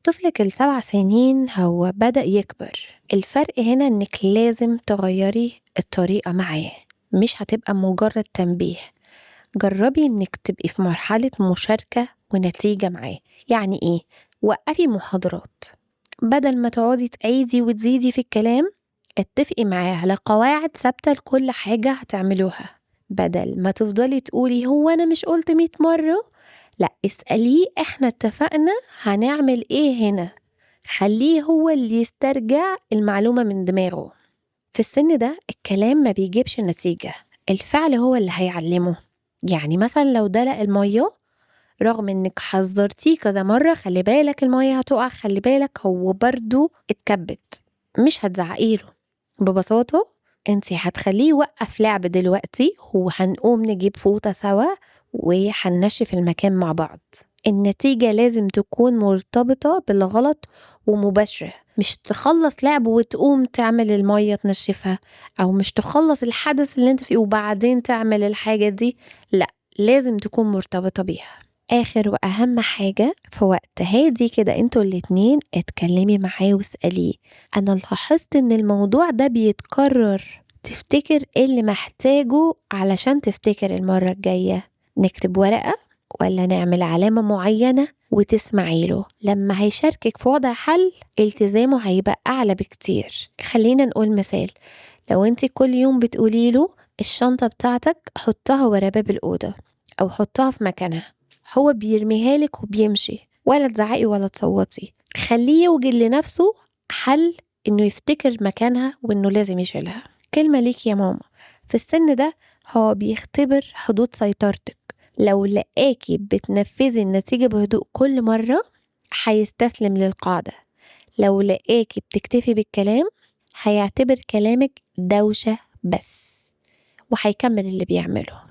طفلك ال7 سنين هو بدأ يكبر. الفرق هنا إنك لازم تغيري الطريقة معاه، مش هتبقى مجرد تنبيه. جربي إنك تبقي في مرحلة مشاركة ونتيجة معاه. يعني إيه؟ وقفي محاضرات، بدل ما تقعدي تعيدي وتزيدي في الكلام اتفقي معاه على قواعد ثابتة لكل حاجة هتعملوها. بدل ما تفضلي تقولي هو أنا مش قلت 100 مرة، لا اسأليه احنا اتفقنا هنعمل ايه هنا. خليه هو اللي يسترجع المعلومة من دماغه. في السن ده الكلام ما بيجيبش نتيجة، الفعل هو اللي هيعلمه. يعني مثلا لو دلق المية رغم انك حذرتيه كذا مرة، خلي بالك المية هتقع، خلي بالك، هو برضو اتكبت، مش هتزعقيله. ببساطة انت هتخليه يوقف لعب دلوقتي، وهنقوم نجيب فوطة سوا وهننشف المكان مع بعض. النتيجة لازم تكون مرتبطة بالغلط ومباشرة، مش تخلص لعب وتقوم تعمل المية تنشفها، أو مش تخلص الحدث اللي انت فيه وبعدين تعمل الحاجة دي، لا لازم تكون مرتبطة بيها. آخر وأهم حاجة، في وقت هادي كده انتوا الاتنين اتكلمي معاه واسأليه أنا لاحظت إن الموضوع ده بيتكرر، تفتكر ايه اللي محتاجه علشان تفتكر المرة الجاية؟ نكتب ورقة ولا نعمل علامة معينة وتسمعي له. لما هيشاركك في وضع حل التزامه هيبقى أعلى بكتير. خلينا نقول مثال، لو انت كل يوم بتقولي له الشنطة بتاعتك حطها ورا باب الأوضة أو حطها في مكانها، هو بيرميها لك وبيمشي، ولا تزعقي ولا تصوتي. خليه يوجد لنفسه حل إنه يفتكر مكانها وإنه لازم يشيلها. كلمة ليك يا ماما، في السن ده هو بيختبر حدود سيطرتك. لو لقاكي بتنفذي النتيجة بهدوء كل مرة هيستسلم للقاعدة، لو لقاكي بتكتفي بالكلام هيعتبر كلامك دوشة بس وهيكمل اللي بيعمله.